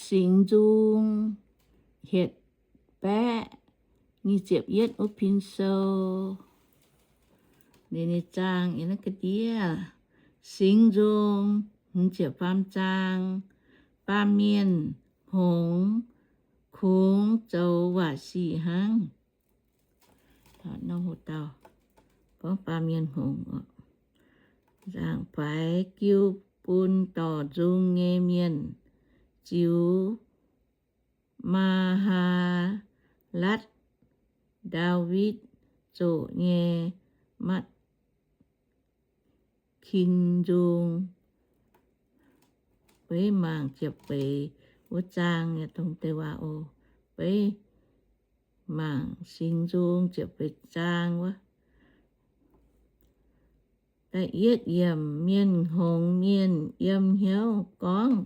Singx Nzung hietc baeqv nyic ziepc yietv wuov pin sou. Ninh, ninh zaang yiem naaiv ga'ndiev. Singx Nzung hmz ziepc faam zaang. Baamh mienh hngongx kungx zoux waac sic hnangv. Gorngv baamh mienh hngongx, nzaangc faix jiu bun dorh nzung nyei mienh ziux Maa^haa^latv, Ndaawitv zoqc nyei Matv kin nzung. Beiv mangc ziepc feix wuov zaang, dongh deix waac oc. Beiv mangc Singx Nzung ziepc feix zaang wuov. Da'yietv yiemc, mienh hngongx mienh yiem hnyouv gorngv,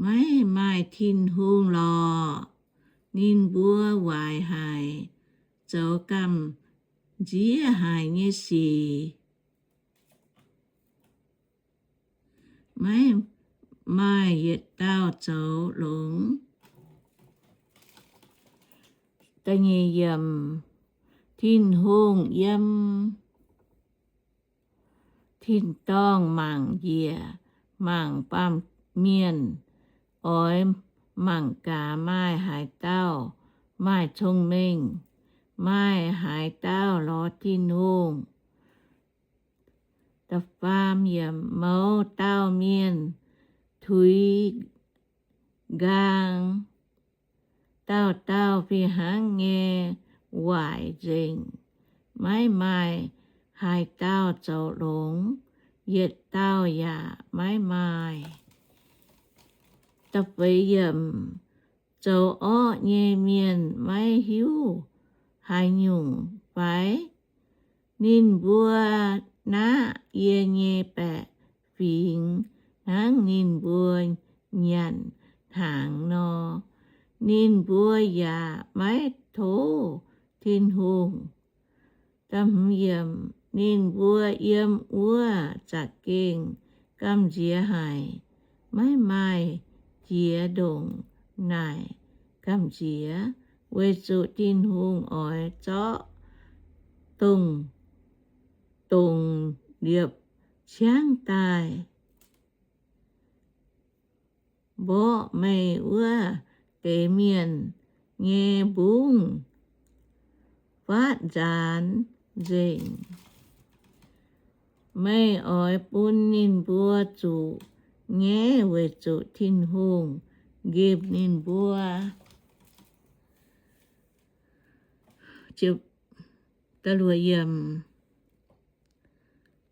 maiv maaih Tin-Hungh lorqc. Ninh mbuo waaic haic, zoux gamh nziev haic nyei sic. Maiv maaih yietc dauh zoux longx. Da'nyeic yiemc, Tin-Hungh yiem tin-dorngh mangc njiec, mangc baamh mienh. Oix mangc gaax maaih haaix dauh maaih cong-mengh, maaih haaix dauh lorz Tin-Hungh. Da'faam yiemc, mouz dauh mienh tuix nqaang, dauh dauh fih hnangv nyei waaic nzengc. Maiv maaih haaix dauh zoux longx, yietc dauh yaac maiv maaih. Da'feix yiemc, zoux orqv nyei mienh maiv hiuv haaix nyungc fai? Ninh mbuo naqv yie nyei baeqc fingx hnangv ninh mbuo nyanc hnaangx nor. Ninh mbuo yaac maiv tov Tin-Hungh. Ninh mbuo yiem wuov za'gengh gamh nziex haic, maiv maaih jiex ndongc naaic gamh nziex, weic zuqc Tin-Hungh oix zorqv dongh, dongh liepc ciangv daaih mborqv meih wuov deix mienh nyei mbungv faatv nzaanx nzengc. Meih oix bun ninh mbuo zuqc nyaiv weic zuqc Tin-Hungh nqemh ninh mbuo.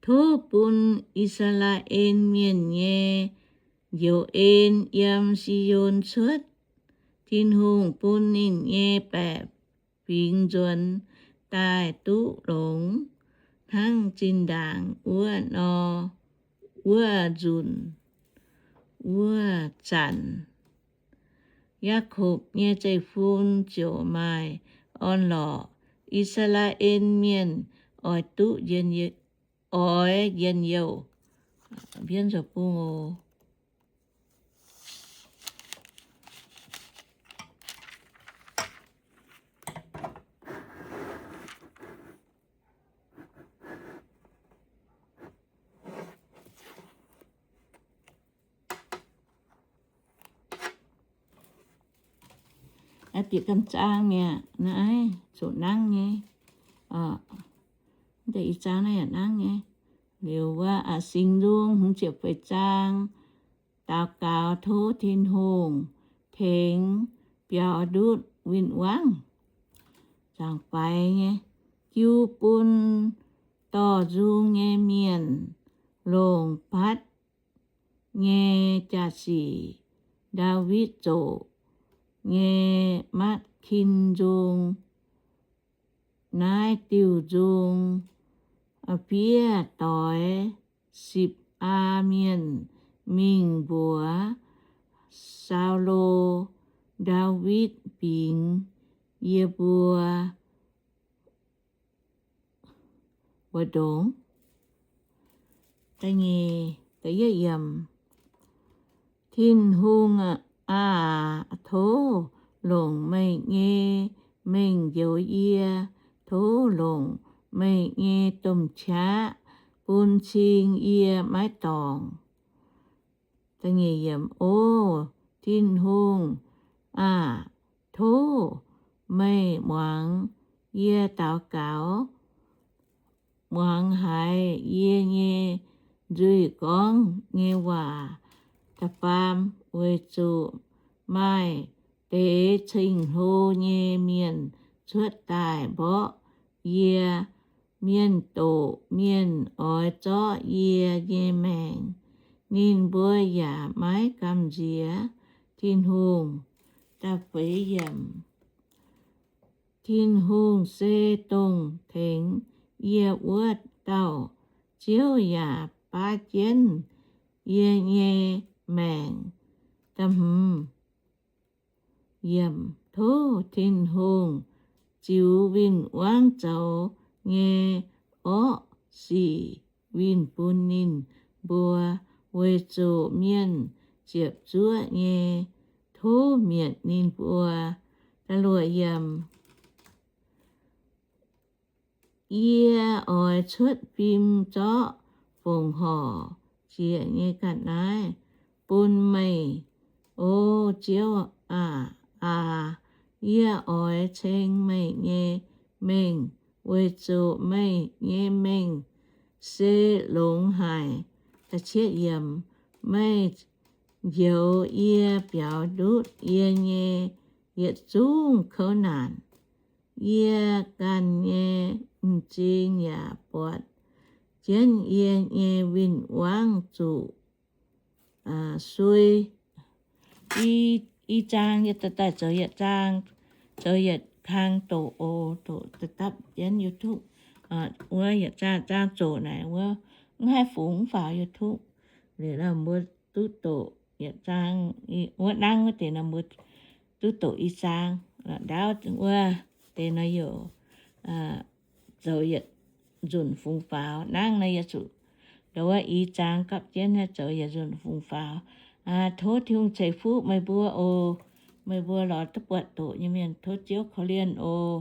Tov bun I^saa^laa^en Mienh nyei njoux en yiem Si^on cuotv. Tin-Hungh bun ninh nyei baeqc fingx nzuonx daaih duqv longx hnangv zinh ndaangc wuov nor, wuov nzunc, wuov zanc. Yaakopv nyei zeiv-fun ziouc maaih orn-lorqc. I^saa^laa^en Mienh oix duqv njien, oix njien-youh. Mbienv nzoux bung oc. Bieqc gamh zaang mi'aqv, naaiv zuqc nangv nyei. Deix ih zaang naaiv yaac nangv nyei. Liuz wuov, Singx Nzung hmz ziepc feix zaang, daux gaux tov Tin-Hungh tengx biaux ndutv win-wangv. Zaangc faix nyei, jiu bun dorh nzung nyei mienh longc patv nyei jaa-sic, Ndaawitv zoqc nyei Matv^kin Nzung. Naaiv diuh nzung fiev doix Sipc^aa Mienh mingh mbuox Saulo, Ndaawitv Bingx Yie Mbuo Mbu'ndongx. Da'nyeic, Tin-Hungh aah, tov longc meih nyei mengh njoux yie, tov longc meih nyei domh qaqv bun cing yie maiv dorngc. O Tin-Hungh aah, tov meih muangx yie daux gaux, muangx haiz yie nyei nzuih gorngv nyei waac. Da'faam, weic zuqc maaih deix ceng-hlo nyei mienh cuotv daaih mborqv yie. Mienh doqc mienh oix zorqv yie nyei maengc. Ninh mbuo yaac maiv gamh nziex Tin-Hungh. Da'feix yiemc, Tin-Hungh se dongh tengx yie wuov dauh Ziouv yaac baav jienv yie nyei maengc. Da'hmz, tov Tin-Hungh ziux win-wangv zoux nyei orqv sic winh bun ninh mbuo, weic zuqc mienh ziepc zuoqv nyei. Tov mietc ninh mbuo. Da'luoqc yiemc, yie oix cuotv fim zorqv fongc horc jiex nyei ga'naaiv bun meih. O Ziouv aac, aac, yie oix ceng meih nyei mengh, weic zuqc meih nyei mengh se longx haic. Meih njoux yie biaux ndutv yie nyei yietc zungv kouv naanc. Yie ganh nyei m'zing yaac buatc jienv yie nyei win-wangv zuqc sui. I, i zaang yie daaih zoux yietc zaang, zoux yietc kang doqc oc, doqc daaih dapv jienv YouTube. Wuov yietc zaang, zaang zoqc naaic wuov, mv haih fungx mv faaux YouTube. Liuz mbuo duqv doqc yietc zaang, wuov nangv wuov deix nor mbuo duqv doqc i zaang. Ndaauv wuov deix nor yaac zoux yietc nzunc fungx faaux. Nangv nor yie zuqc ndongc wuov i zaang gapv jienv naaiv zoux yietc nzunc fungx faaux. Tov Tin-Hungh ceix fuqv meih mbuo oc. Meih mbuo lorz duqv buatc doqc nyei mienh tov Ziouv korv-lienh oc.